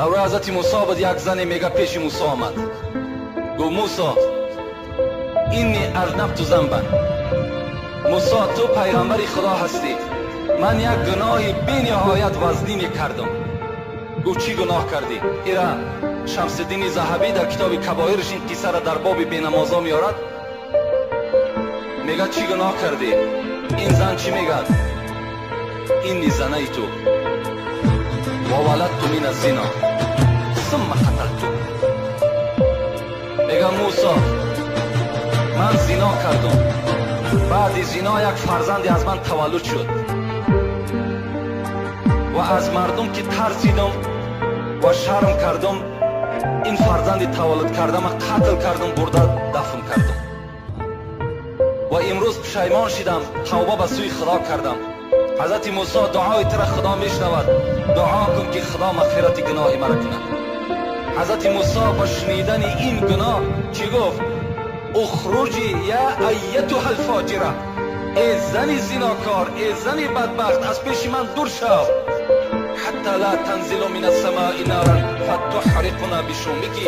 Давраи ҳазрати Мусо буд, як зане мега пеши Мусо омад. Гуфт: Мусо, инни азнабту занбан. Мусо, ту пайғамбари Худо ҳастӣ. Ман як гуноҳи бениҳоят вазнине кардам. Гуфт: чӣ гуноҳ кардӣ? Ира Шамсиддини Заҳабӣ дар китоби Кабоирш ин қиссаро дар боби бенамозо меорад. Мегӯяд: чӣ гуноҳ кардӣ? Ин зан чӣ мегӯяд? Инни занайту ва валадту мин аззино сумма қаталту. Мегӯяд: Мусо, ман зино кардам, баъди зино як фарзанде аз ман таваллуд шуд ва аз мардум ки тарсидам ва шарм кардам, ин фарзанди таваллуд кардама қатл кардам, бурда дафн кардам ва имрӯз пушаймон шидам, тавба ба сӯи Худо кардам. Ҳазрати Мусо, дуои тура Худо мешунавад, дуо кун, ки Худо мағфирати гуноҳи маро кунад. Ҳазрати Мусо ба шунидани ин гуноҳ чӣ гуфт? Ухруҷи я айятуҳа алфоҷира, эй зани зинокор, эй зани бадбахт, аз пеши ман дур шав. Ҳатта ла танзилу мин ассамои наран фатуҳриқуна бишумики,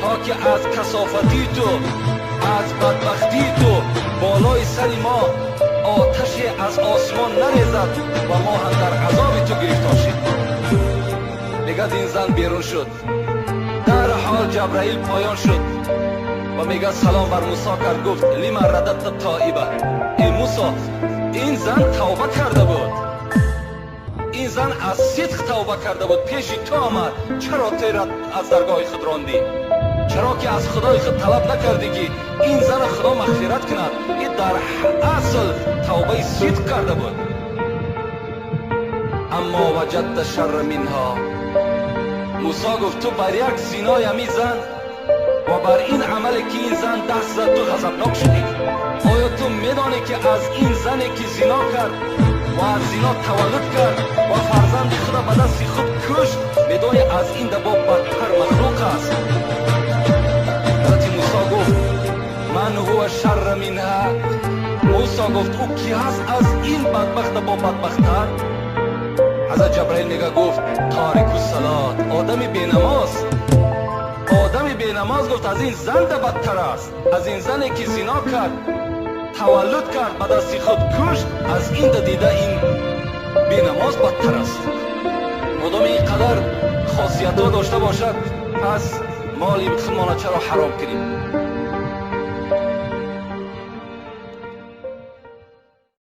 то ки аз касофатии ту, аз бадбахтии ту болои сари мо оташе аз осмон нарезад ва мо ҳам дар азоби ту гирифтор шем. Мегӯяд, ин зан берун шуд. Дарҳол Ҷабраил поён шуд ва мегӯяд, салом бар Мусо кард, гуфт: лима радатта тоиба, эй Мусо, ин зан тавба карда буд, ин зан аз сидқ тавба карда буд, пеши ту омад, чаро ту аз даргоҳи худ рондӣ? Чаро ки аз Худои худ талаб накардӣ, ки ин зана Худо мағфират кунад? Ин дар асл тавбаи сидқ карда буд. Аммо ваҷадта шарра минҳо. Мусо гуфт: ту бар як зинои ҳамин зан ва бар ин амале ки ин зан даст зад, ту ғазабнок шудӣ. Оё ту медонӣ, ки аз ин зане ки зино кард ва аз зино таваллуд кард ва фарзанди худро ба дасти худ кушт, медонӣ, аз ин дабо бадтар махлуқ аст? Ҳазрати Мусо гуфт: ман ҳува шарра минҳа? Мусо гуфт: ӯ ки ҳаст аз ин бадбахта бо бадбахттар? Ҳазрат Ҷабраил мега, гуфт: торику салот, одами бенамоз. Одами бенамоз, гуфт, аз ин зан да бадтар аст. Аз ин зане ки зино кард, таваллуд кард, ба дасти худ кушт, аз ин да дида ин бенамоз бадтар аст. Модоми ин қадар хосиятҳо дошта бошад, пас моли худмона чаро ҳаром кунем?